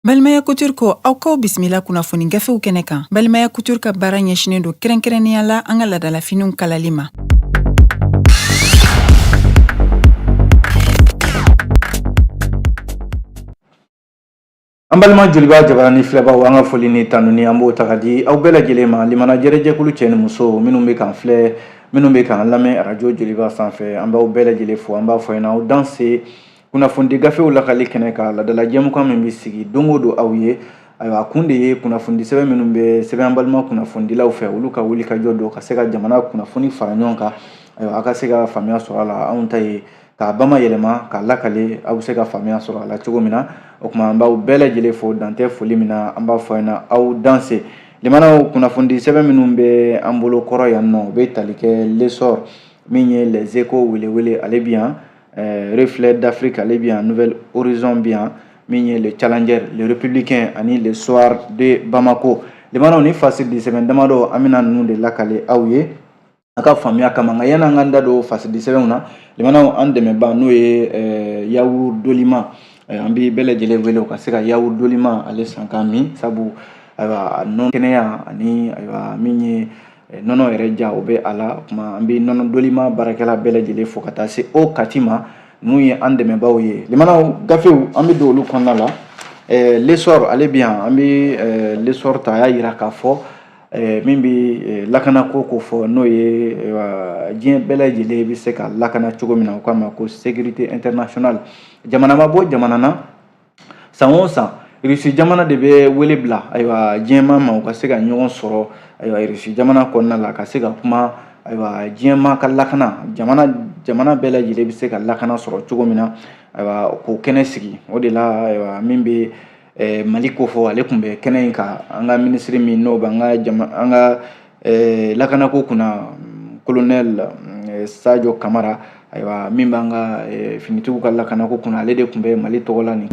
Balimaya Couture ko aw k'aw bisimila kunnafoni gafew kɛnɛ kan. Balimaya Couture ka baara ɲɛsinnen don kɛrɛnkɛrɛnnenya la an ka laadalafiniw kalali ma. An balima Joliba jabarani filɛbaw, an ka foli ni tanuni an b'o ta ka di aw bɛɛ lajɛlen ma. Limana jɛrɛjɛkulu cɛ ni muso minnu bɛ k'an filɛ, minnu bɛ k'an lamɛn arajo Joliba sanfɛ, an b'aw bɛɛ lajɛlen fo. An b'a fɔ ɲɛna aw danse kunnafonidi gafew lakali kɛnɛ kan, ladala jɛmukan min bɛ sigi don o don aw ye. Ayiwa, a kun de ye kunnafonidi sɛbɛn minnu bɛ sɛbɛn an balima kunnafonidilaw fɛ, olu ka wuli ka jɔ don ka se ka jamana kunnafoni fara ɲɔgɔn kan. Ayiwa, aw ka se ka faamuya sɔrɔ a la. Anw ta ye k'a bamayɛlɛma k'a lakale, aw bɛ se ka faamuya sɔrɔ a la cogo min na. O tuma an b'aw bɛɛ lajɛlen fo dan tɛ foli min na. An b'a fɔ ɲɛna aw danse. Limanaw, kunnafonidi sɛbɛn minnu bɛ an bolo kɔrɔ yan nɔ, o bɛ tali kɛ L'Essor, min ye Les Échos welewele, ale bi yan, Reflet d'Afrique, ale bi yan, Nouvel Horizon bi yan, min ye Le Challenger, Le Républicain ani Le Soir de Bamako. Limanaw, ni fasiridi sɛbɛn damadɔ, an bɛna ninnu de lakale aw ye a ka faamuya kama. Nka yanni an k'an da don fasiridi sɛbɛnw na, limanaw, an dɛmɛba n'o ye yaourt Dolima, an bɛ bɛɛ lajɛlen wele u ka se ka yaourt Dolima ale san k'a min, sabu ayiwa nɔnɔ kɛnɛya ani ayiwa min ye nɔnɔ yɛrɛ ja, o bɛ a la. O tuma an bɛ nɔnɔ Dolima baarakɛla bɛɛ lajɛlen fo ka taa se o Kati ma, n'u ye an dɛmɛbaaw ye. Limanaw, gafew, an bɛ don olu kɔnɔna la. L'Essor, ale bi yan, an bɛ L'Essor ta. A y'a yira k'a fɔ min bɛ lakanako ko fɔ, n'o ye diɲɛ bɛɛ lajɛlen bɛ se ka lakana cogo min na, o k'a ma ko sécurité internationale. Jamana ma bɔ jamana na, san o san Irisi jamana de bɛ wele bila ayiwa diɲɛmaa ma, u ka se ka ɲɔgɔn sɔrɔ ayiwa Irisi jamana kɔnɔna la, ka se ka kuma ayiwa diɲɛmaa ka lakana, jamana bɛɛ lajɛlen bɛ se ka lakana sɔrɔ cogo min na, ayiwa k'o kɛnɛ sigi. O de la ayiwa min bɛ Mali ko fɔ, ale tun bɛ kɛnɛ in kan. An ka minisiri min n'o bɛ an ka lakanako kunna, colonel Sadio Kamara, ayiwa min b'an ka finitigiw ka lakanako kunna, ale de tun bɛ Mali tɔgɔ la nin.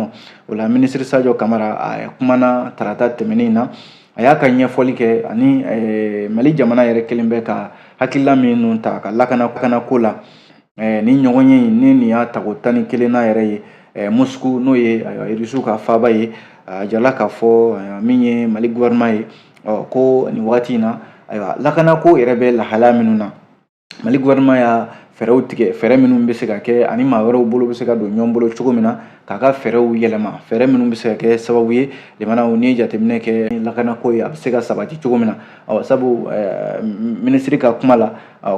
O la minisiri Sadio Kamara a kumana tarata tɛmɛnen na, a y'a ka ɲɛfɔli kɛ ani Mali jamana yɛrɛ kelen bɛ ka hakilila minnu ta ka lakanako la. Ni ɲɔgɔn ye ni nin y'a tago 11nan yɛrɛ ye Moscou, n'o ye Irisiw ka faaba ye. A jala k'a fɔ min ye Mali gouvernement ye, ko nin waati in na, ayiwa lakanako yɛrɛ bɛ lahalaya minnu na, Mali gouvernement y'a fɛɛrɛw tigɛ, fɛɛrɛ minnu bɛ se ka kɛ ani maa wɛrɛw bolo bɛ se ka don ɲɔgɔn bolo cogo min na k'a ka fɛɛrɛw yɛlɛma, fɛɛrɛ minnu bɛ se ka kɛ sababu ye, limanaw, n'i ye jateminɛ kɛ lakanako ye, a bɛ se ka sabati cogo min na. Ɔ sabu minisiri ka kuma la,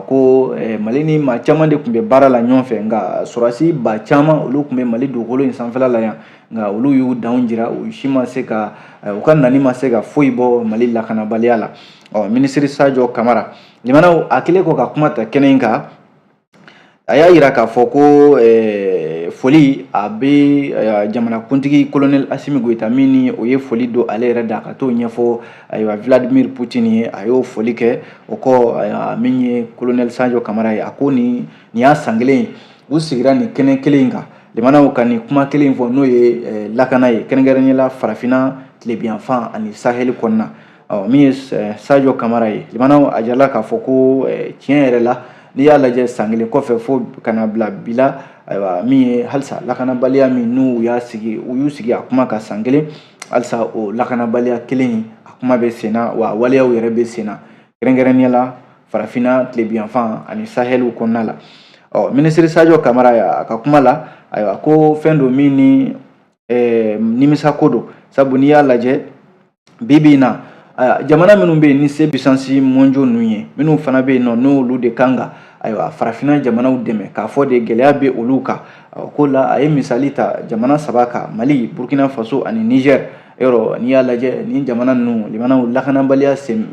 ko Mali ni maa caman de tun bɛ baara la ɲɔgɔn fɛ, nka sɔrɔdasi ba caman olu tun bɛ Mali dugukolo in sanfɛla la yan, nka olu y'u danw jira, u si ma se ka u ka nani ma se ka foyi bɔ Mali lakanabaliya la. Ɔ minisiri Sadio Kamara, limanaw, a kɛlen kɔ ka kuma ta kɛnɛ in kan, a y'a yira k'a fɔ ko foli a bɛ jamanakuntigi colonel Assimi Goïta min ni o ye foli don ale yɛrɛ da ka t'o ɲɛfɔ ayiwa Vladimir Poutine ye, a y'o foli kɛ. O kɔ, min ye colonel Sadio Kamara ye, a ko nin y'a san kelen ye u sigira nin kɛnɛ kelen in kan, limanaw, ka nin kuma kelen in fɔ, n'o ye lakana ye, kɛrɛnkɛrɛnnenya la farafinna tilebinyanfan ani saheli kɔnɔna. Ɔ min ye Sadio Kamara ye, limanaw, a jirala k'a fɔ ko tiɲɛ yɛrɛ la, n'i y'a lajɛ san kelen kɔfɛ fo ka na bila bi la, ayiwa min ye halisa lakanabaliya min n'u y'a sigi, u y'u sigi a kuma ka san kelen, halisa o lakanabaliya kelen a kuma bɛ sen na, wa waleyaw yɛrɛ bɛ sen na, kɛrɛnkɛrɛnnenya la farafinna tilebinyanfan ani saheliw kɔnɔna la. Ɔ minisiri Sadio Kamara a ka kuma la, ayiwa ko fɛn don min ni nimisako don, sabu n'i y'a lajɛ bi bi in na, jamana minnu bɛ yen ni se puissance mondiaux ninnu ye, minnu fana bɛ yen nɔ n'olu de kan ka ayiwa farafinna jamanaw dɛmɛ, k'a fɔ de gɛlɛya bɛ olu kan ko la. A ye misali ta jamana saba kan: Mali, Burkina Faso ani Niger. Yɔrɔ n'i y'a lajɛ nin jamana ninnu, limanaw, lakanabaliya sen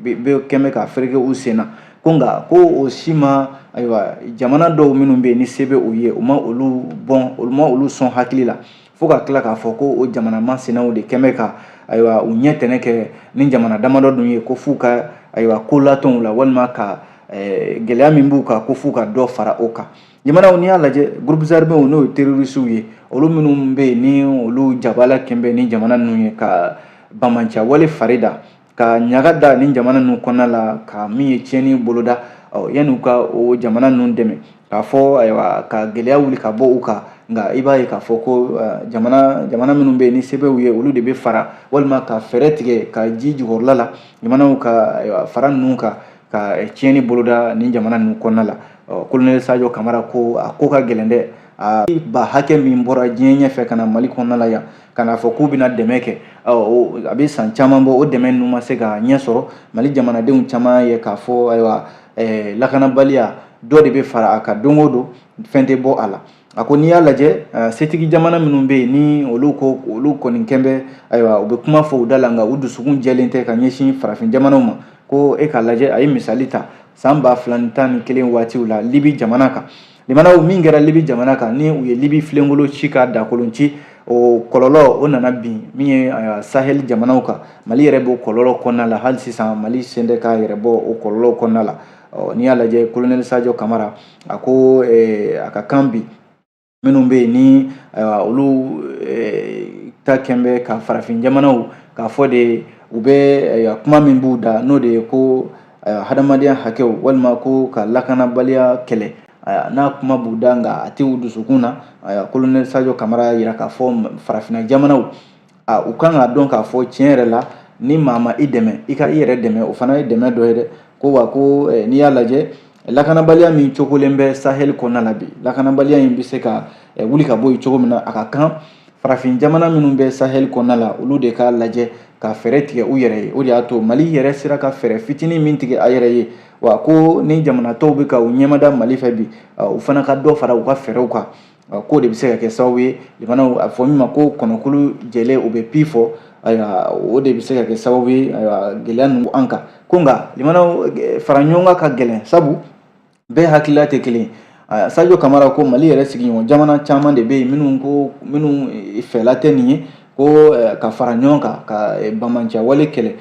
bɛ kɛn bɛ ka fereke u sen na, ko nka ko o si ma ayiwa jamana dɔw minnu bɛ yen ni se bɛ u ye, u ma olu bɔn, olu ma olu sɔn hakili la, fo ka tila k'a fɔ ko o jamana masinaw de kɛn bɛ ka ayiwa u ɲɛ tɛnɛ kɛ ni jamana damadɔ dun ye, ko f'u ka ayiwa ko latɔnw la, walima ka gɛlɛya min b'u kan, ko f'u ka dɔ fara o kan. Jamanaw, n'i y'a lajɛ groupes armés, n'o ye terroristes ye, olu minnu bɛ yen ni olu jabala kɛn bɛ ni jamana ninnu ye ka banbaanciya wale fari da, ka ɲaga da ni jamana ninnu kɔnɔna la, ka min ye tiɲɛni boloda. Ɔ, yanni u ka o jamana ninnu dɛmɛ k'a fɔ, ayiwa, ka gɛlɛya wuli ka bɔ u kan, nka i b'a ye k'a fɔ ko jamana minnu bɛ yen ni sɛbɛnw ye, olu de bɛ fara walima ka fɛɛrɛ tigɛ ka ji jukɔrɔla la jamanaw ka, ayiwa, fara ninnu kan ka tiɲɛni boloda nin jamana ninnu kɔnɔna la. Colonel Sadio Kamara ko a ko ka gɛlɛn dɛ. A ba hakɛ min bɔra diɲɛ ɲɛfɛ ka na Mali kɔnɔna la yan ka n'a fɔ k'u bɛna dɛmɛ kɛ, a bɛ san caman bɔ, o dɛmɛ ninnu ma se ka ɲɛ sɔrɔ. Mali jamanadenw caman ye k'a fɔ, ayiwa, lakanabaliya dɔ de bɛ fara a kan don o don, fɛn tɛ bɔ a la. A ko n'i y'a lajɛ, setigi jamana minnu bɛ yen ni olu ko olu kɔni kɛn bɛ, ayiwa, u bɛ kuma fɔ u da la, nka u dusukun jɛlen tɛ ka ɲɛsin farafin jamanaw ma. Ko e k'a lajɛ, a ye misali ta san 2011 waatiw la Libi jamana kan. Limanaw, min kɛra Libi jamana kan ni u ye Libi filenkolo ci ka dakolon ci, o kɔlɔlɔ o nana bin min ye Sahel jamanaw kan. Mali yɛrɛ b'o kɔlɔlɔ kɔnɔna la hali sisan. Mali sen tɛ k'a yɛrɛ bɔ o kɔlɔlɔ kɔnɔna la. N'i y'a lajɛ, colonel Sadio Kamara a ko a ka kan bi minnu bɛ yen ni, ayiwa, olu ta kɛn bɛ ka farafin jamanaw k'a fɔ de u bɛ kuma min b'u da, n'o de ye ko hadamadenya hakɛw walima ko ka lakanabaliya kɛlɛ, n'a kuma b'u da nka a tɛ u dusukun na. Colonel Sadio Kamara y'a jira k'a fɔ farafinna jamanaw, u kan k'a dɔn k'a fɔ tiɲɛ yɛrɛ la, ni maa ma i dɛmɛ, i ka i yɛrɛ dɛmɛ, o fana ye dɛmɛ dɔ ye dɛ. Ko wa ko n'i y'a lajɛ, lakanabaliya min cogolen bɛ Sahel kɔnɔna la bi, lakanabaliya in bɛ se ka wuli ka bɔ yen cogo min na, a ka kan farafin jamana minnu bɛ Sahel kɔnɔna la, olu de k'a lajɛ ka fɛɛrɛ tigɛ u yɛrɛ ye. O de y'a to Mali yɛrɛ sera ka fɛɛrɛ fitinin min tigɛ a yɛrɛ ye. Wa ko ni jamana tɔw bɛ ka u ɲɛmada Mali fɛ bi, u fana ka dɔ fara u ka fɛɛrɛw kan, k'o de bɛ se ka kɛ sababu ye. Limanaw, a fɔ min ma ko kɔnɔkulu jɛlen, o bɛ pi fɔ. Ayiwa, o de bɛ se ka kɛ sababu ye, ayiwa, gɛlɛya ninnu an kan. Ko nka limanaw, fara ɲɔgɔn kan ka gɛlɛn, sabu bɛɛ hakilila tɛ kelen. Sadio Kamara ko Mali yɛrɛ sigiɲɔgɔn jamana caman de bɛ yen minnu ko minnu fɛla tɛ nin ye ko ka fara ɲɔgɔn kan ka banbaanciya wale kɛlɛ.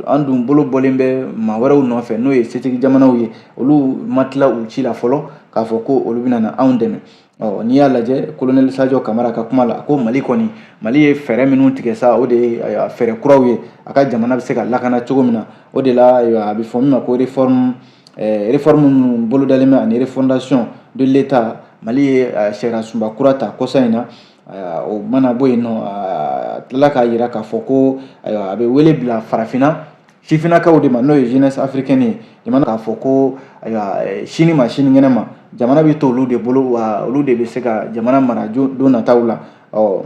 An dun bolo bɔlen bɛ maa wɛrɛw nɔfɛ, n'o ye setigi jamanaw ye. Olu ma tila u ci la fɔlɔ k'a fɔ ko olu bɛna na anw dɛmɛ. Ɔ, n'i y'a lajɛ, colonel Sadio Kamara ka kuma la, ko Mali kɔni, Mali ye fɛɛrɛ minnu tigɛ sa, o de ye, ayiwa, fɛɛrɛ kuraw ye a ka jamana bɛ se ka lakana cogo min na. O de la, ayiwa, a bɛ fɔ min ma ko réforme minnu bolodalen bɛ ani refondation de l'État. Mali ye sariya sunba kura ta kɔsa in na. O mana bɔ yen nɔ, a tilala k'a jira k'a fɔ ko, ayiwa, a bɛ wele bila farafinna sifinnakaw de ma, n'o ye jeunesse africaine ye. Jamana k'a fɔ ko, ayiwa, sini ma sinikɛnɛ ma, jamana bɛ to olu de bolo, wa olu de bɛ se ka jamana mara don nataw la. Ɔ,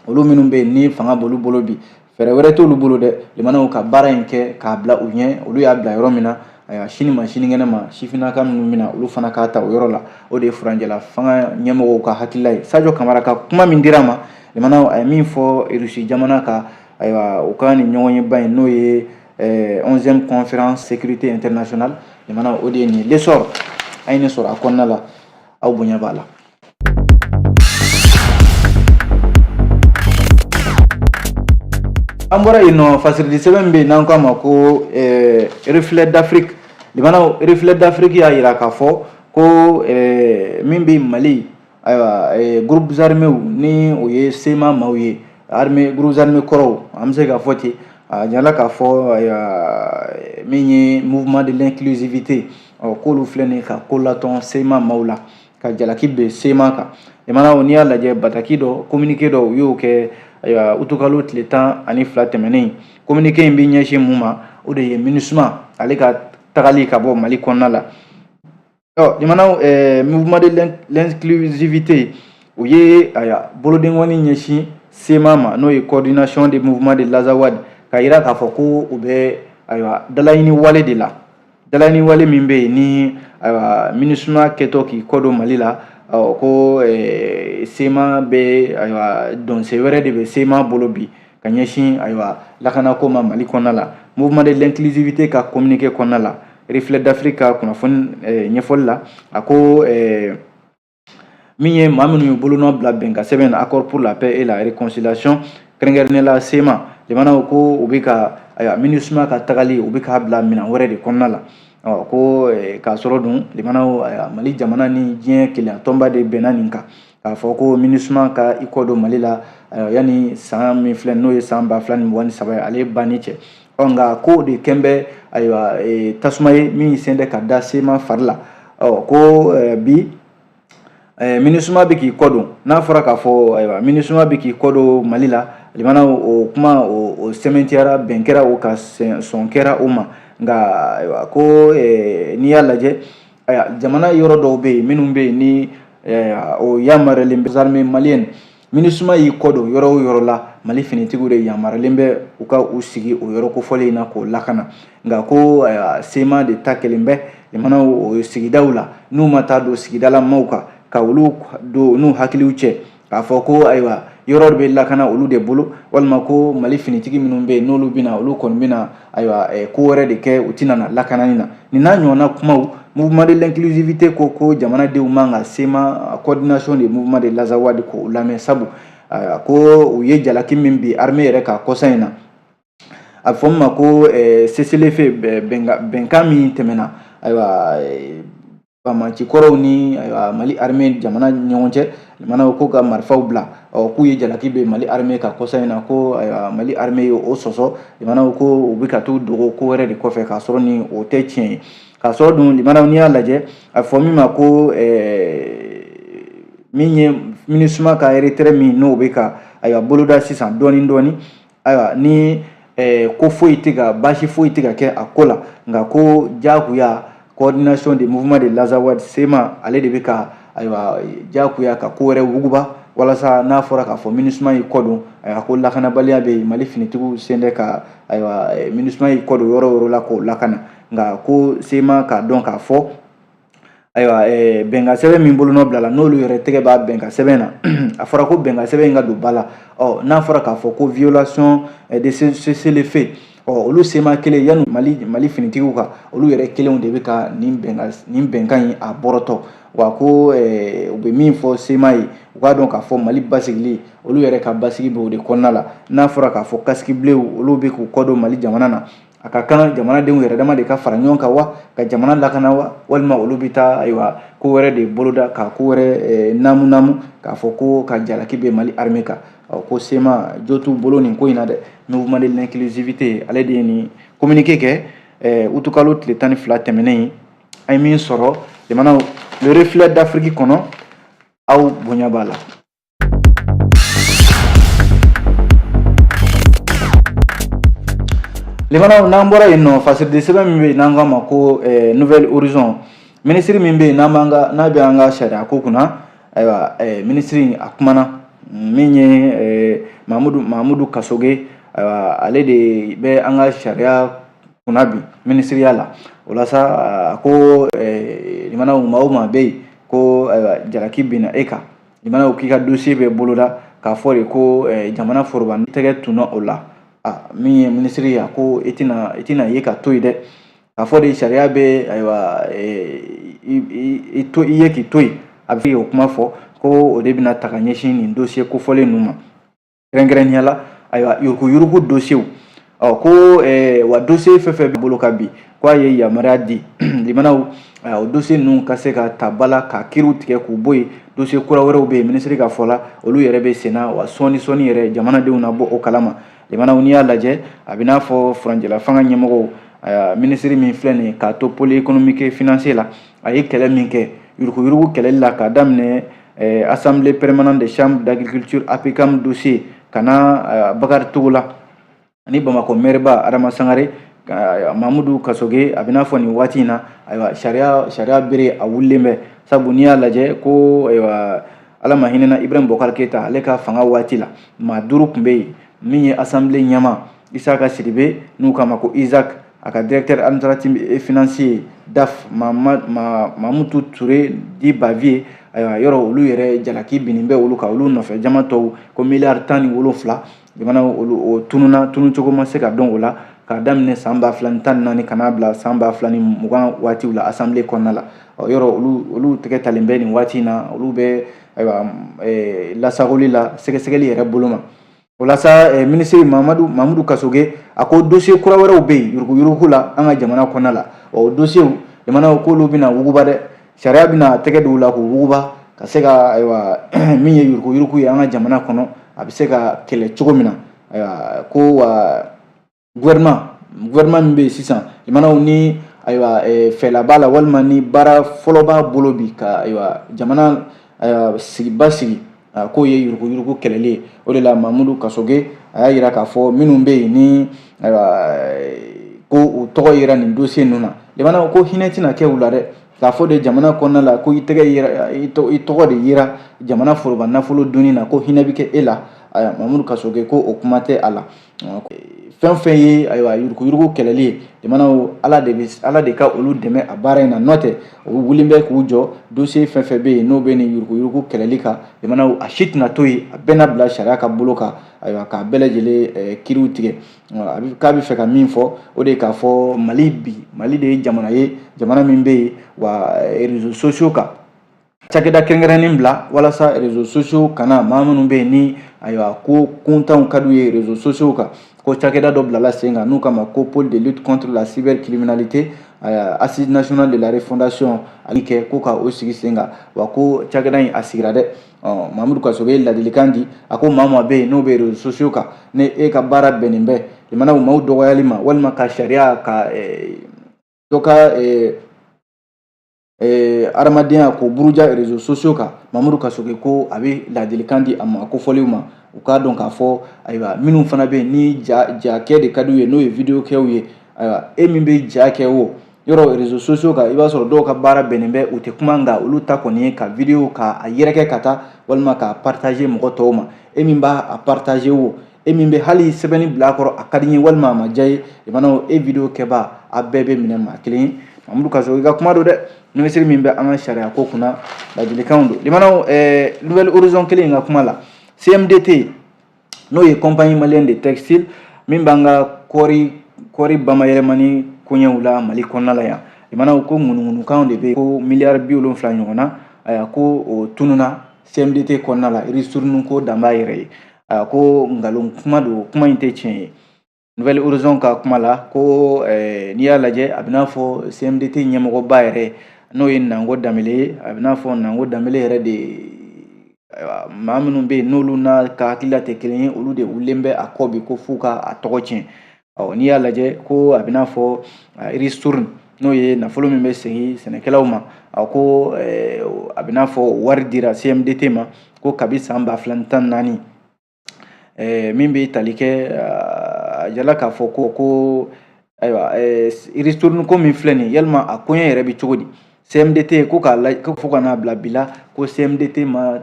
olu minnu bɛ yen ni fanga b'olu bolo bi, fɛɛrɛ wɛrɛ t'olu bolo dɛ, limanaw, ka baara in kɛ k'a bila u ɲɛ, olu y'a bila yɔrɔ min na. Ayiwa, sini ma sinikɛnɛ ma, sifinnaka minnu bɛna, olu fana k'a ta o yɔrɔ la. O de ye furancɛla fanga ɲɛmɔgɔw ka hakilila ye. Sadio Kamara ka kuma min dira a ma, limanaw, a ye min fɔ Rusi jamana ka, ayiwa, u ka nin ɲɔgɔnyeba in, n'o ye 11e conférence sécurité internationale, limanaw, o de ye nin ye. L'essor, a ye nin sɔrɔ a kɔnɔna la, aw bonya b'a la. An bɔra yen nɔ, fasirili sɛbɛn bɛ yen n'an k'a ma ko Reflet d'Afrique. Limanaw, Reflet d'Afrique y'a jira k'a fɔ ko min bɛ Mali, ayiwa, groupes armés, ni o ye CMA maaw ye, armée groupes armés kɔrɔw, an bɛ se k'a fɔ ten. A jirala k'a fɔ, ayiwa, min ye mouvement de l'inclusivité, ɔ, k'olu filɛ nin ye ka ko latɔn CMA maaw la, ka jalaki bin CMA kan. Limanaw, n'i y'a lajɛ, bataki dɔ, communiqué dɔ, u y'o kɛ, ayiwa, utukalo tile 12 tɛmɛnen. Communiqué in bɛ ɲɛsin mun ma? O de ye MINUSMA ale ka tagali ka bɔ Mali kɔnɔna la. Ɔ, limanaw, mouvement de l'inclusivité, u ye, ayiwa, bolodenkɔni ɲɛsin CMA ma, n'o ye coordination des mouvements de l'Azawad, ka yira k'a fɔ ko u bɛ, ayiwa, dalaɲini wale de la, dalaɲini wale min bɛ yen ni, ayiwa, MINUSMA kɛtɔ k'i kɔ don Mali la. Ɔ, ko CMA bɛ, ayiwa, dɔnsen wɛrɛ de bɛ CMA bolo bi ka ɲɛsin, ayiwa, lakanako ma Mali kɔnɔna la. Mouvement de l'inclusivité ka communiqué kɔnɔna la, Reflet d'Afrique ka kunnafoni ɲɛfɔli la, a ko min ye maa minnu ye bolonɔ bila bɛnkan sɛbɛn na, accord pour la paix et la réconciliation, kɛrɛnkɛrɛnnenya la CMA, jamanaw ko u bɛ ka, ayiwa, MINUSMA ka tagali, u bɛ k'a bila minɛn wɛrɛ de kɔnɔna la. Ɔ, ko k'a sɔrɔ dun, limanaw, Mali jamana ni diɲɛ kelenya tɔnba de bɛnna nin kan k'a fɔ ko MINUSMA ka i kɔ don Mali la yanni san min filɛ, n'o ye san 2023 ye, ale banni cɛ. Ɔ nka ko de kɛn bɛ ayiwa tasuma ye min sen tɛ ka da CMA fari la. Ɔ ko bi MINUSMA bɛ k'i kɔ don. N'a fɔra k'a fɔ ayiwa MINUSMA bɛ k'i kɔ don Mali la, limanaw, o kuma o sɛmɛntiyara, bɛn kɛra o kan, sɔn kɛra o ma. Nka ayiwa ko n'i y'a lajɛ, ayiwa jamana yɔrɔ dɔw bɛ yen minnu bɛ yen ni o yamaruyalen bɛ armée malienne, MINUSMA y'i kɔ don yɔrɔ o yɔrɔ la, Mali finitigiw de yamaruyalen bɛ u ka u sigi o yɔrɔ kofɔlen in na k'o lakana. Nka ko CMA de ta kelen bɛ limanaw o sigidaw la, n'u ma taa don sigidala maaw kan ka olu don n'u hakiliw cɛ k'a fɔ ko ayiwa yɔrɔ de bɛ lakana olu de bolo, walima ko Mali finitigi minnu bɛ yen n'olu bɛna, olu kɔni bɛna ayiwa ko wɛrɛ de kɛ, u tɛna na lakanani na. Nin n'a ɲɔgɔnna kumaw, mouvement de l'inclusivité ko jamanadenw man ka CMA, coordination des mouvements de l'Azawad, k'o lamɛn, sabu ko u ye jalaki min bin armée yɛrɛ kan kɔsa in na, a bɛ fɔ min ma ko cessez-le-feu, bɛnkan min tɛmɛna ayiwa banbaanci kɔrɔw ni ayiwa Mali armée jamana ɲɔgɔn cɛ, limanaw, ko ka marifaw bila. Ɔ k'u ye jalaki bin Mali armée kan kɔsa in na, ko ayiwa Mali armée ye o sɔsɔ. Limanaw, ko u bɛ ka t'u dogo ko wɛrɛ de kɔfɛ k'a sɔrɔ ni o tɛ tiɲɛ ye. K'a sɔrɔ dun limanaw, n'i y'a lajɛ, a bɛ fɔ min ma ko min ye MINUSMA ka retrait min n'o bɛ ka ayiwa boloda sisan dɔɔni dɔɔni, ayiwa ni ko foyi tɛ ka baasi foyi tɛ ka kɛ a ko la. Nka ko diyagoya coordination des mouvements de l'Azawad, CMA, ale de bɛ ka ayiwa diyagoya ka ko wɛrɛ wuguba walasa n'a fɔra k'a fɔ MINUSMA y'i kɔ don, ayiwa ko lakanabaliya bɛ yen, Mali finitigiw sen tɛ ka ayiwa MINUSMA y'i kɔ don yɔrɔ o yɔrɔ la k'o lakana. Nka ko CMA k'a dɔn k'a fɔ ayiwa bɛnkan sɛbɛn min bolonɔ bilala, n'olu yɛrɛ tɛgɛ b'a bɛnkan sɛbɛn na, a fɔra ko bɛnkan sɛbɛn in ka don ba la. Ɔ n'a fɔra k'a fɔ ko violation de cessez-le-feu, ɔ olu CMA kelen yanni Mali finitigiw ka, olu yɛrɛ kelenw de bɛ ka nin bɛnkan in a bɔrɔtɔ. Wa ko u bɛ min fɔ CMA ye, u k'a dɔn k'a fɔ Mali basigili, olu yɛrɛ ka basigi bɛ o de kɔnɔna la. N'a fɔra k'a fɔ casque bleu olu bɛ k'u kɔ don Mali jamana na, a ka kan jamanadenw yɛrɛ dama de ka fara ɲɔgɔn kan wa ka jamana lakana wa, walima olu bɛ taa ayiwa ko wɛrɛ de boloda ka ko wɛrɛ naamu naamu k'a fɔ ko ka jalaki bɛ Mali armée kan. Ɔ ko CMA jo t'u bolo nin ko in na dɛ. Mouvement de l'inclusivité, ale de ye nin communiqué kɛ utukalo tile 12 tɛmɛnen. An ye min sɔrɔ jamanaw Le Reflet d'Afrique kɔnɔ, aw bonya b'a la. Limanaw, n'an bɔra yen nɔ, fasiriden sɛbɛn min bɛ yen n'an k'a ma ko Nouvel Horizon, minisiri min bɛ yen n'an b'an ka n'a bɛ an ka sariya ko kunna, ayiwa minisiri a kumana, min ye Mamudu Kasoge, ayiwa ale de bɛ an ka sariya kunna bi minisiriya la. O la sa, a ko limanaw, maa o maa bɛ yen ko ayiwa jalaki binna e kan, limanaw, k'i ka dossier bɛ boloda k'a fɔ de ko jamana foroba tɛgɛ tunna o la. A min ye minisiri ye, a ko i tɛna ye ka to yen dɛ, k'a fɔ de sariya bɛ ayiwa i to i ye k'i to yen. A bɛ o kuma fɔ ko o de bɛna ta ka ɲɛsin nin dossier kofɔlen ninnu ma, kɛrɛnkɛrɛnnenya la ayiwa yuruguyurugu dossier. Ɔ ko wa dossier fɛn fɛn bɛ bolo ka bi, ko a ye yamaruya di limanaw, o dossier ninnu ka se ka ta ba la ka kiiriw tigɛ k'u bɔ yen. Dossier kura wɛrɛw bɛ yen, minisiri ka fɔ la, olu yɛrɛ bɛ senna wa sɔɔni sɔɔni yɛrɛ jamanadenw na bɔ o kalama. Limanaw, n'i y'a lajɛ, a bɛ n'a fɔ furancɛla fanga ɲɛmɔgɔw, minisiri min filɛ nin ye k'a to pôle économique et financier la, a ye kɛlɛ min kɛ yuruguyurugu kɛlɛli la k'a daminɛ assemblée permanente des chambres d'agriculture APCAM dossier ka na Bakari Togola ani Bamakɔ maire-ba Adama Sangare, Mamudu Kasoge, a bɛ n'a fɔ nin waati in na ayiwa sariya bere a wulilen bɛ. Sabu n'i y'a lajɛ ko ayiwa Ala ma hinɛna Ibrahim Boubacar Keita, ale ka fanga waati la, maa 5 tun bɛ yen, min ye assemblée ɲɛmaa Isaka Sidibe, n'u k'a ma ko Isaac, a ka directeur administratif et financier DAF Mamutu Touré dit Bavier, ayiwa yɔrɔ olu yɛrɛ jalaki binnen bɛ olu kan, olu nɔfɛ jama tɔw ko miliyari 17 jamana olu o tununa, tununcogo ma se ka dɔn o la, k'a daminɛ san 2014 ka n'a bila san 2020 waatiw la assemblée kɔnɔna la. Ɔ yɔrɔ olu tɛgɛ talen bɛ nin waati in na, olu bɛ ayiwa lasagoli la sɛgɛsɛgɛli yɛrɛ bolo ma. O la sa, minisiri Mamudu Kasoge a ko dossier kura wɛrɛw bɛ yen yuruguyurugu la an ka jamana kɔnɔna la. O dossier jamanaw k'olu bɛna wuguba dɛ, sariya bɛna tɛgɛ don u la k'u wuguba ka se ka ayiwa min ye yuruguyurugu ye an ka jamana kɔnɔ, a bɛ se ka kɛlɛ cogo min na. Ayiwa ko wa gouvernement Gouvernement min bɛ yen sisan, limanaw, ni ayiwa fɛla b'a la walima ni baara fɔlɔ b'a bolo bi ka ayiwa jamana ayiwa sigi basigi, k'o ye yuruguyurugu kɛlɛli ye. O de la Mamudu Kasoge a y'a jira k'a fɔ minnu bɛ yen ni ayiwa ko u tɔgɔ yera nin dossier ninnu na, limanaw, ko hinɛ tɛna kɛ u la dɛ. K'a fɔ de jamana kɔnɔna la ko i tɛgɛ yera, i tɔgɔ de yera jamana foroba nafolo dunni na, ko hinɛ bɛ kɛ e la, ayiwa Mamudu Kasoge ko o kuma tɛ a la. Fɛn fɛn ye ayiwa yuruguyurugu kɛlɛli ye, limanaw, Ala de ka olu dɛmɛ a baara in na. N'o tɛ, u wulilen bɛ k'u jɔ. Dossier fɛn fɛn bɛ yen n'o bɛ nin yuruguyurugu kɛlɛli kan, limanaw, a si tɛna to yen, a bɛɛ na bila sariya ka bolo kan, ayiwa k'a bɛɛ lajɛlen kiriw tigɛ. K'a bɛ fɛ ka min fɔ, o de ye k'a fɔ Mali bi, Mali de ye jamana ye, jamana min bɛ yen wa réseaux sociaux kan, cakɛda kɛrɛnkɛrɛnnen bila walasa réseaux sociaux kana maa minnu bɛ yen ni ayiwa ko kuntanw ka d'u ye réseaux sociaux kan, ko cakɛda dɔ bilala sen kan n'u kama ko pôle de lutte contre la cybercriminalité, assise nationale de la refondation ale kɛ ko ka o sigi sen kan. Wa ko cakɛda in a sigira dɛ. Mamudu Kasoge ye ladilikan di, a ko maa maa bɛ yen n'o bɛ réseaux sociaux kan, ni e ka baara bɛnnen bɛ limanaw maaw dɔgɔyali ma walima ka sariya ka dɔ ka adamadenya k'o buruja réseaux sociaux kan, Mamudu Kasoge ko a bɛ ladilikan di a ma kofɔlenw ma, u k'a dɔn k'a fɔ ayiwa minnu fana bɛ yen ni ja jakɛ de ka d'u ye, n'o ye vidéo kɛw ye, ayiwa e min bɛ ja kɛ o yɔrɔ réseaux sociaux kan, i b'a sɔrɔ dɔw ka baara bɛnnen bɛ u tɛ kuma, nka olu ta kɔni ye ka vidéo k'a yɛrɛkɛ ka taa walima k'a partager mɔgɔ tɔw ma. E min b'a a partager o, e min bɛ hali sɛbɛnni bila a kɔrɔ, a ka di n ye walima a ma diya ye, limanaw, e vidéo kɛba, a bɛɛ bɛ minɛ maa kelen ye. Mamudu Kasoge ka kuma don dɛ, minisiri min bɛ an ka sariya ko kunna, ladilikanw don. Limanaw, Nouvel Horizon kelen in ka kuma la, CMDT, n'o ye Compagnie Malienne de Textile min b'an ka kɔɔri bamayɛlɛmani koɲɛw la Mali kɔnɔna la yan, limanaw, ko ŋunuŋunukanw de bɛ yen ko miliyari 70 ɲɔgɔn na, ayiwa ko o tununa CMDT kɔnɔna la, ristourne ko dan b'a yɛrɛ ye. Ayiwa ko nkalon kuma don, kuma in tɛ tiɲɛ ye. Nouvel Horizon ka kuma la, ko n'i y'a lajɛ, a bɛ n'a fɔ CMDT ɲɛmɔgɔba yɛrɛ, n'o ye Nango Danbele ye, a bɛ n'a fɔ Nango Danbele yɛrɛ de, ayiwa maa minnu bɛ yen n'olu n'a ka hakilila tɛ kelen ye, olu de wulilen bɛ a kɔ bi ko f'u ka a tɔgɔ tiɲɛ. Ɔ n'i y'a lajɛ, ko a bɛ n'a fɔ ristourne, n'o ye nafolo min bɛ segin sɛnɛkɛlaw ma, a ko a bɛ n'a fɔ wari dira CMDT ma ko kabi san 2014, min bɛ tali kɛ a jala k'a fɔ ko ayiwa ristourne ko min filɛ nin ye, yalima a koɲɛ yɛrɛ bɛ cogo di CMDT ko k'a la ko fo ka n'a bila bi la ko CMDT ma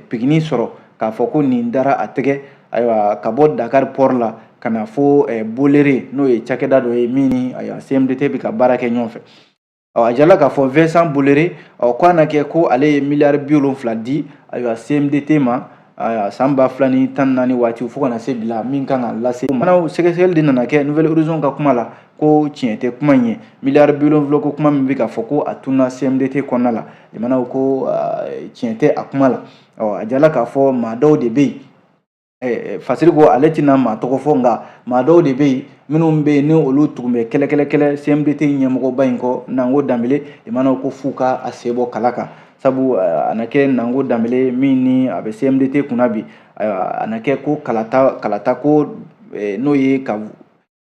pigini sɔrɔ k'a fɔ ko nin dara a tɛgɛ, ayiwa ka bɔ Dakar port la ka na fo Bolloré, n'o ye cakɛda dɔ ye min ni ayiwa CMDT bɛ ka baara kɛ ɲɔgɔn fɛ. Ɔ a jala k'a fɔ Vincent Bolloré, ɔ ko a na kɛ ko ale ye miliyari 70 di ayiwa CMDT ma, ayiwa san 2014 waati fo ka na se bila min kan ka lase. Sɛgɛsɛgɛli de nana kɛ Nouvel Horizon ka kuma la ko tiɲɛ tɛ kuma in ye. Miliyari 70 ko kuma min bɛ k'a fɔ ko a tununa CMDT kɔnɔna la, limanaw, ko tiɲɛ tɛ a kuma la. Ɔ a jala k'a fɔ maa dɔw de bɛ yen, Fasiri ko ale tɛna maa tɔgɔ fɔ, nka maa dɔw de bɛ yen minnu bɛ yen ni olu tugun bɛ kɛlɛ kɛlɛ CMDT ɲɛmɔgɔba in kɔ, Nango Danbele. Limanaw, ko f'u ka a sen bɔ kala kan, sabu a na kɛ Nango Danbele min ni a bɛ CMDT kunna bi, a na kɛ ko kalata ko n'o ye ka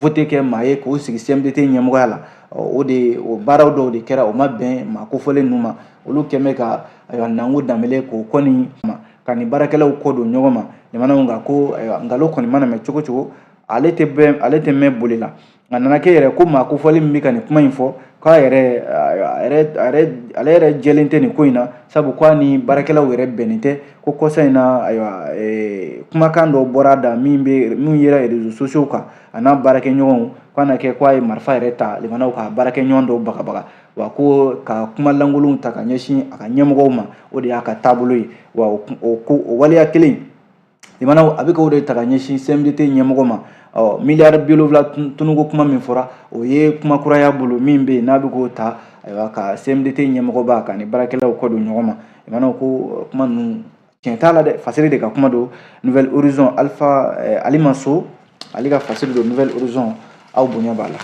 vote kɛ maa ye k'o sigi CMDT ɲɛmɔgɔya la, o de o baaraw dɔw de kɛra, o ma bɛn maa kofɔlen ninnu ma. Olu kɛn bɛ ka ayiwa Nango Danbele k'o kɔni ma ka nin baarakɛlaw kɔ don ɲɔgɔn ma. Limanaw, nka ko ayiwa nkalon kɔni mana mɛn cogo cogo, ale tɛ bɛn, ale tɛ mɛn boli la. Nka nana kɛ yɛrɛ ko maa kofɔlen min bɛ ka nin kuma in fɔ, k'a yɛrɛ ale yɛrɛ jɛlen tɛ nin ko in na, sabu k'a ni baarakɛlaw yɛrɛ bɛnnen tɛ. Ko kɔsa in na, ayiwa kumakan dɔ bɔra a da min bɛ min yera réseaux sociaux kan, a n'a baarakɛɲɔgɔnw, k'a na kɛ k'a ye marifa yɛrɛ ta, limanaw, k'a baarakɛɲɔgɔn dɔw bagabaga, wa ko ka kuma lankolonw ta ka ɲɛsin a ka ɲɛmɔgɔw ma, o de y'a ka taabolo ye. Wa o ko o waleya kelen, limanaw, a bɛ k'o de ta ka ɲɛsin CMDT ɲɛmɔgɔ ma. Ɔ miliyari 70 tunuko kuma min fɔra, o ye kuma kuraya bolo min bɛ yen n'a bɛ k'o ta, ayiwa ka CMDT ɲɛmɔgɔba ka ni baarakɛlaw kɔ don ɲɔgɔn ma. Limanaw, ko kuma ninnu tiɲɛ t'a la dɛ. Fasiri de ka kuma don, Nouvel Horizon, Alpha Alima So, ale ka fasiri don, Nouvel Horizon, aw bonya b'a la.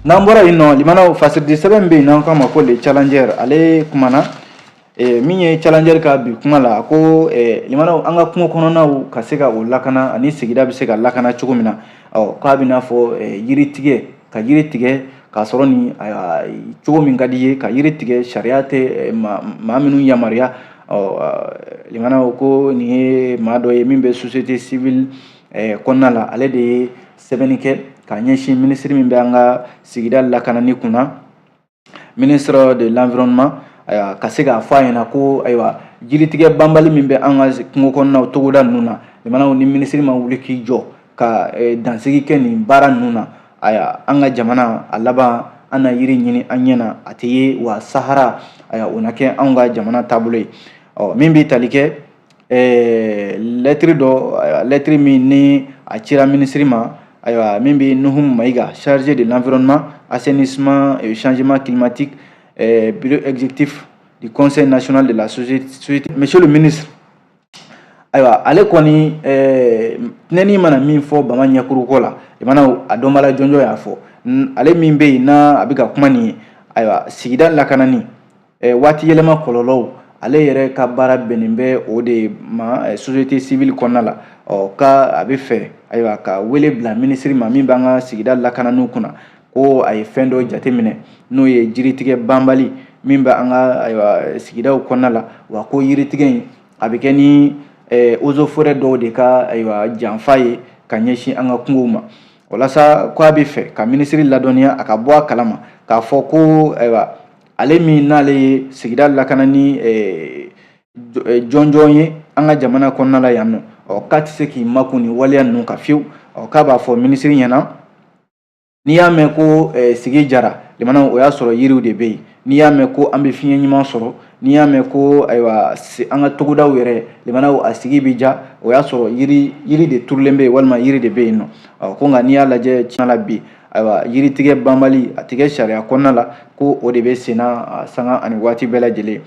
N'an bɔra yen nɔ, limanaw, fasiridi sɛbɛn bɛ yen n'an k'a ma ko Le Challenger, ale kumana Min ye Challenger ka bi kuma la, a ko limanaw, an ka kungo kɔnɔnaw ka se ka o lakana ani sigida bɛ se ka lakana cogo min na. Ɔ, k'a bɛ n'a fɔ yiri tigɛ, ka yiri tigɛ k'a sɔrɔ ni cogo min ka di ye, ka yiri tigɛ sariya tɛ maa minnu yamaruya. Ɔ, limanaw, ko nin ye maa dɔ ye min bɛ société civile kɔnɔna la, ale de ye sɛbɛnni kɛ ka ɲɛsin minisiri min bɛ an ka sigida lakanani kunna, ministre de l'Environnement. Ayiwa, ka se k'a fɔ a ɲɛna ko ayiwa, jiritigɛ banbali min bɛ an ka kungo kɔnɔnaw, togoda ninnu na, limanaw, ni minisiri ma wuli k'i jɔ ka dansigi kɛ nin baara ninnu na, ayiwa, an ka jamana a laban, an na yiri ɲini an ɲɛ na, a tɛ ye wa, Sahara, ayiwa, o na kɛ anw ka jamana taabolo ye. Ɔ, min bɛ tali kɛ lɛtiri dɔ, lɛtiri min ni a cira minisiri ma, ayiwa, min bɛ Nuhum Mayiga, chargé de l'Environnement, Assainissement et Changement climatique, bureau exécutif du Conseil national de la société. Monsieur le ministre, ayiwa, ale kɔni tɛnɛni mana min fɔ bama ɲɛkuru ko la, limanaw, a dɔnbala jɔnjɔn y'a fɔ. Ale min bɛ yen n'a a bɛ ka kuma nin ye, ayiwa, sigida lakanani, waati yɛlɛma kɔlɔlɔw, ale yɛrɛ ka baara bɛnnen bɛ o de ma société civile kɔnɔna la. Ɔ, ka a bɛ fɛ, ayiwa, ka wele bila minisiri ma min b'an ka sigida lakananiw kunna, ko a ye fɛn dɔ jateminɛ, n'o ye jiritigɛ banbali min bɛ an ka, ayiwa, sigidaw kɔnɔna la, wa ko yiritigɛ in a bɛ kɛ ni eaux et forêts dɔw de ka, ayiwa, janfa ye ka ɲɛsin an ka kungow ma. Walasa ko a bɛ fɛ ka minisiri ladɔnniya, a ka bɔ a kalama k'a fɔ ko, ayiwa, ale min n'ale ye sigida lakanani jɔnjɔn ye an ka jamana kɔnɔna la yan nɔ, ɔ, k'a tɛ se k'i makun nin waleya ninnu kan fiyewu. Ɔ, k'a b'a fɔ minisiri ɲɛna, n'i y'a mɛn ko sigi jara, limanaw, o y'a sɔrɔ yiriw de bɛ yen. N'i y'a mɛn ko an bɛ fiɲɛ ɲuman sɔrɔ, n'i y'a mɛn ko, ayiwa, an ka togodaw yɛrɛ, limanaw, a sigi bɛ ja, o y'a sɔrɔ yiri de turulen bɛ yen walima yiri de bɛ yen nɔ. Ɔ, ko nka n'i y'a lajɛ tiɲɛ la bi, ayiwa, yiritigɛ banbali a tigɛ sariya kɔnɔna la, ko o de bɛ senna sanga ani waati bɛɛ lajɛlen.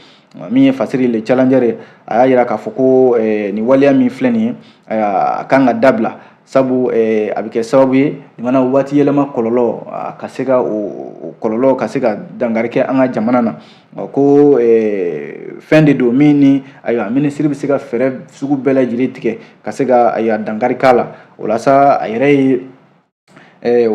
Min ye fasiri Le Challenger ye, a y'a yira k'a fɔ ko nin waleya min filɛ nin ye, a kan ka dabila, sabu a bɛ kɛ sababu ye, limana, waati yɛlɛma kɔlɔlɔ a ka se ka o kɔlɔlɔ ka se ka dankari kɛ an ka jamana na. Ko fɛn de don min ni, ayiwa, minisiri bɛ se ka fɛɛrɛ sugu bɛɛ lajɛlen tigɛ ka se ka, ayiwa, dankari k'a la. O la sa, a yɛrɛ ye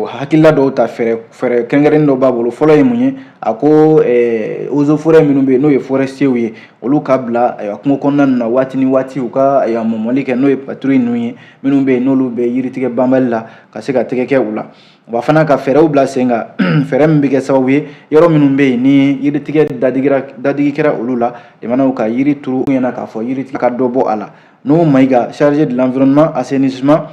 hakilila dɔw ta, fɛɛrɛ kɛrɛnkɛrɛnnen dɔ b'a bolo. Fɔlɔ ye mun ye? A ko eaux et forêts minnu bɛ yen, n'o ye forestiers ye, olu ka bila, ayiwa, kungo kɔnɔna ninnu na waati ni waati, u ka, ayiwa, mɔmɔli kɛ, n'o ye patrouille ninnu ye, minnu bɛ yen n'olu bɛ yiritigɛ banbali la, ka se ka tɛgɛ kɛ u la. Wa fana ka fɛɛrɛw bila sen kan, fɛɛrɛ min bɛ kɛ sababu ye, yɔrɔ minnu bɛ yen ni yiritigɛ dadigi kɛra olu la, jamanaw ka yiri turu ɲɛna, k'a fɔ yiritigɛ ka dɔ bɔ a la. N'o Mayiga, chargé de l'Environnement, Assainissement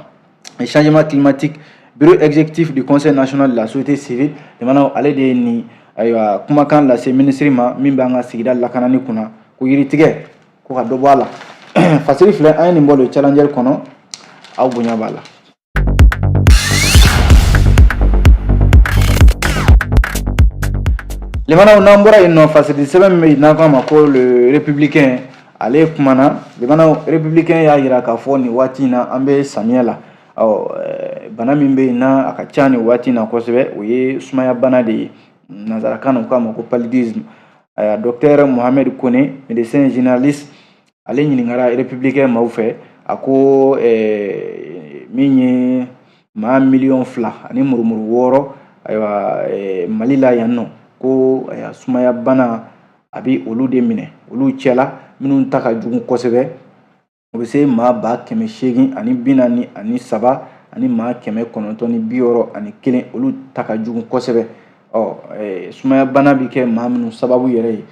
et Changement climatique, bureau exécutif du Conseil national de la société civile, jamana, ale de ye nin, ayiwa, kumakan lase minisiri ma min b'an ka sigida lakanani kunna, ko yiritigɛ ko ka dɔ bɔ a la. Fasiri filɛ, an ye nin bɔ Le Challenger kɔnɔ, aw bonya b'a la. Limanaw, n'an bɔra yen nɔ, fasiri sɛbɛn min bɛ yen n'an k'a ma ko Le Républicain, ale kumana. Limanaw, Républicain y'a yira k'a fɔ nin waati in na, an bɛ samiyɛ la. Ɔ, bana min bɛ yen n'a a ka ca nin waati in na kosɛbɛ, o ye sumaya bana de ye, nanzarakan na u k'a ma ko paludisme. Ayiwa, docteur Mohamed Kone, médecin généraliste, ale ɲininkara Républicain maaw fɛ. A ko min ye maa 2,6 million, ayiwa, Mali la yan nɔ, ko sumaya bana a bɛ olu de minɛ. Olu cɛla, minnu ta ka jugu kosɛbɛ, o bɛ se maa 843 8,961, olu ta ka jugu kosɛbɛ. Ɔ, sumaya bana bɛ kɛ maa minnu sababu yɛrɛ ye,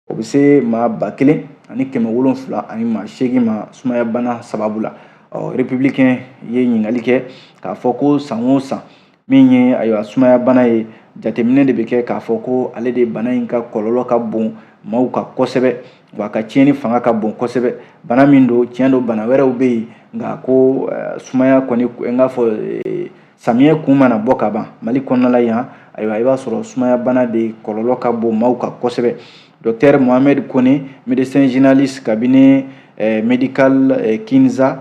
o bɛ se maa 1708 ma sumaya bana sababu la. Ɔ, Républicain ye ɲininkali kɛ k'a fɔ ko san o san, min ye, ayiwa, sumaya bana ye, jateminɛ de bɛ kɛ k'a fɔ ko ale de bana in ka kɔlɔlɔ ka bon maaw ka kosɛbɛ, wa a ka tiɲɛni fanga ka bon kosɛbɛ. Bana min don, tiɲɛ don, bana wɛrɛw bɛ yen, nka ko sumaya kɔni, n k'a fɔ samiyɛ kun mana bɔ ka ban Mali kɔnɔna la yan, ayiwa, i b'a sɔrɔ sumaya bana de kɔlɔlɔ ka bon maaw kan kosɛbɛ. Docteur Mohamed Kone, médecin généraliste, cabinet médical Kinza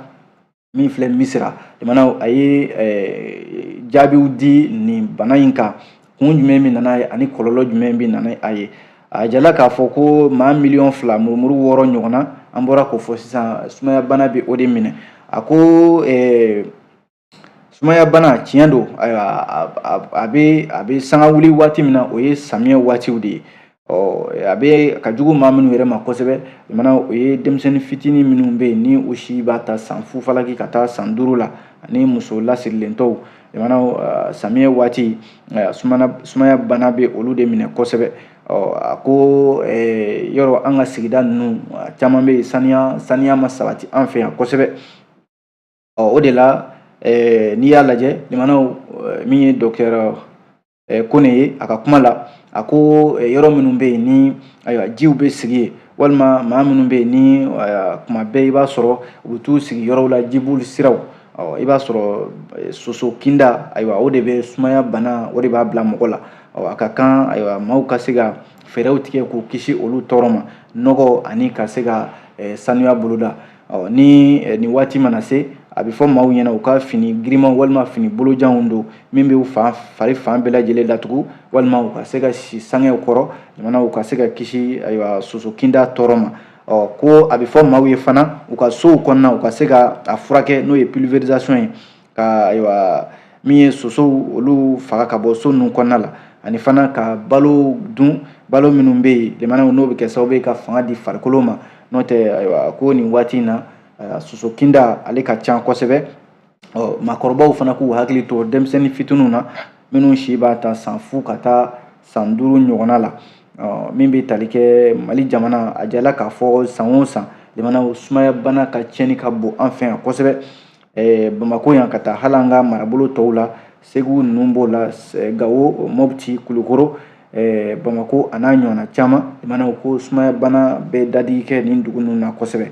min filɛ Misira, jamana, a ye jaabiw di nin bana in kan, kun jumɛn bɛ nana ye ani kɔlɔlɔ jumɛn bɛ nana a ye. A jala k'a fɔ ko maa miliyɔn 2 murumuru 6 ɲɔgɔn na, an bɔra k'o fɔ sisan, sumaya bana bɛ o de minɛ. A ko sumaya bana, tiɲɛ don, ayiwa, a bɛ sanga wuli waati min na, o ye samiyɛ waatiw de ye. Ɔ, a bɛ ka jugu maa minnu yɛrɛ ma kosɛbɛ, mana o ye denmisɛnnin fitinin minnu bɛ yen ni u si b'a ta san fufalaki ka taa san 5 la, ani muso lasirilen tɔw. Limanaw, samiyɛ waati, sumaya bana bɛ olu de minɛ kosɛbɛ. Ɔ, a ko yɔrɔ an ka sigida ninnu caman bɛ yen, saniya ma sabati an fɛ yan kosɛbɛ. Ɔ, o de la, n'i y'a lajɛ, limanaw, min ye docteur Kone ye, a ka kuma la, a ko yɔrɔ minnu bɛ yen ni, ayiwa, jiw bɛ sigi yen, walima maa minnu bɛ yen ni kuma bɛɛ i b'a sɔrɔ u bɛ t'u sigi yɔrɔw la, jiboli siraw, ɔ, i b'a sɔrɔ soso kinda, ayiwa, o de bɛ sumaya bana, o de b'a bila mɔgɔ la. Ɔ, a ka kan, ayiwa, maaw ka se ka fɛɛrɛw tigɛ k'u kisi olu tɔɔrɔ ma, nɔgɔ ani ka se ka sanuya boloda. Ɔ, ni nin waati mana se, a bɛ fɔ maaw ɲɛna u ka fini girimanw walima fini bolojanw don min bɛ u fan fari fan bɛɛ lajɛlen datugu, walima u ka se ka si sangew kɔrɔ, jamana u ka se ka kisi, ayiwa, soso kinda tɔɔrɔ ma. Ɔ, ko a bɛ fɔ maaw ye fana, u ka sow kɔnɔna, u ka se ka a furakɛ, n'o ye pulvérisation ye, ka, ayiwa, min ye sosow, olu faga ka bɔ so ninnu kɔnɔna la, ani fana ka balo dun, balo minnu bɛ yen, limanaw, n'o bɛ kɛ sababu ye ka fanga di farikolo ma. N'o tɛ, ayiwa, ko nin waati in na, soso kinda ale ka ca kosɛbɛ. Ɔ, maakɔrɔbaw fana k'u hakili to denmisɛnnin fitininw na minnu si b'a ta san 0 ka taa san 5 ɲɔgɔnna la. Ɔ, min bɛ tali kɛ Mali jamana, a jala k'a fɔ san o san, limanaw, sumaya bana ka tiɲɛni ka bon an fɛ yan kosɛbɛ, Bamakɔ yan ka taa hali an ka marabolo tɔw la, Segu ninnu b'o la, Gawo, Mopti, Kulukoro, Bamakɔ a n'a ɲɔgɔnna caman. Limanaw, ko sumaya bana bɛ dadigi kɛ nin dugu ninnu na kosɛbɛ.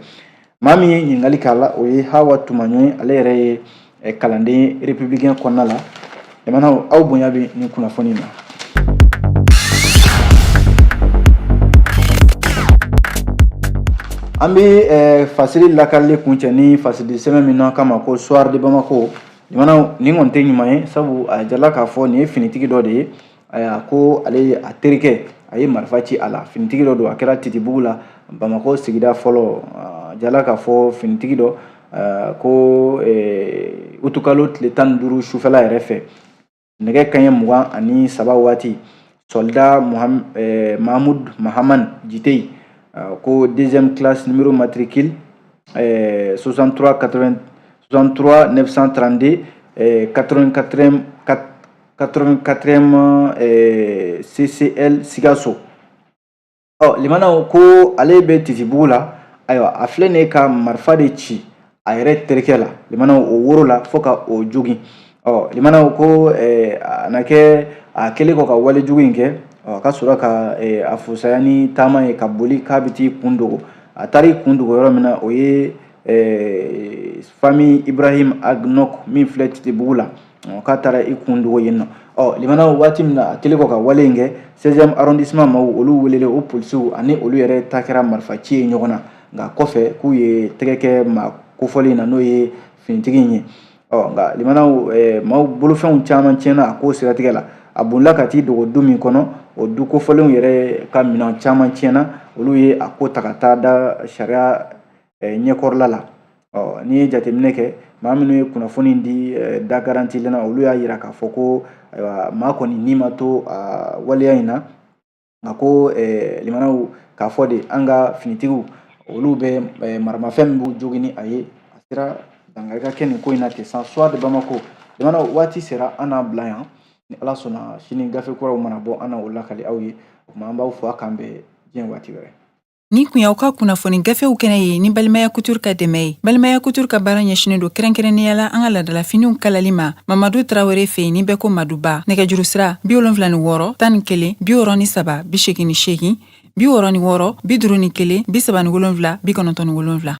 Maa min ye ɲininkali k'a la, o ye Hawa Tumaɲɔ ye, ale yɛrɛ ye kalanden ye républicain kɔnɔna la. Limanaw, aw bonya bɛ nin kunnafoni na. An bɛ fasiri lakalili kuncɛ ni fasiri sɛbɛn min n'an k'a ma ko Soir de Bamako. Limanaw, nin kɔni tɛ ɲuman ye, sabu a jala k'a fɔ nin ye finitigi dɔ de ye. Ayiwa, ko ale ye a terikɛ, a ye marifa ci a la. Finitigi dɔ don, a kɛra Titibugu la, Bamakɔ sigida fɔlɔ. A jala k'a fɔ finitigi dɔ ko utukalo tile 15 sufɛla yɛrɛ fɛ, nɛgɛ kanɲɛ 23 waati, soldat Mahmoud Mahaman Jiteyi, ko deuxième classe, numéro matricule 63 80 63 932, 84 84e CCL Sikaso. Ɔ, limanaw, ko ale bɛ Titibugu la. Ayiwa, a filɛ nin ye ka marifa de ci a yɛrɛ terikɛ la, limanaw, o woro la fo ka o jogin. Ɔ, limanaw, ko a na kɛ a kɛlen kɔ ka wale jugu in kɛ, ɔ, ka sɔrɔ ka a fusaya ni taama ye ka boli k'a bɛ t'i kun dogo. A taara i kun dogo yɔrɔ min na, o ye famille Ibrahim Agnok min filɛ Titibugu la, k'a taara i kun dogo yen nɔ. Ɔ, limanaw, waati min na a kɛlen kɔ ka wale in kɛ, 16e arrondissement maaw, olu welelen, o polisiw ani olu yɛrɛ ta kɛra marifa ci ye ɲɔgɔn na. Nka kɔfɛ, k'u ye tɛgɛ kɛ maa kofɔlen in na, n'o ye finitigi in ye. Ɔ, nka limanaw, maaw bolofɛnw caman tiɲɛna a ko siratigɛ la. A bolila ka t'i dogo du min kɔnɔ, o du kofɔlenw yɛrɛ ka minɛn caman tiɲɛna. Olu ye a ko ta ka taa da sariya ɲɛkɔrɔla la. Ɔ, n'i ye jateminɛ kɛ, maa minnu ye kunnafoni di da garantilen na, olu y'a yira k'a fɔ ko, ayiwa, maa kɔni ni ma to a waleya in na. Nka ko limanaw, k'a fɔ de an ka finitigiw, olu bɛ maramafɛn min b'u jogin ni a ye, a sera dankari ka kɛ nin ko in na ten san. Soir de Bamako, limanaw, waati sera an n'a bila yan. Ni Ala sɔnna, sini gafe kuraw mana bɔ, an na o lakali aw ye. O tuma, an b'aw fo, a k'an bɛn diɲɛ waati wɛrɛ. Nin kun y'aw ka kunnafoni gafew kɛnɛ ye ni Balimaya Couture ka dɛmɛ ye. Balimaya Couture ka baara ɲɛsinen don kɛrɛnkɛrɛnnenya la an ka ladalafiniw kalali ma Mamadu Tarawele fɛ yen ni bɛɛ ko Maduba. Nɛgɛjuru sira 76 11 63 88, 66 51 37 97.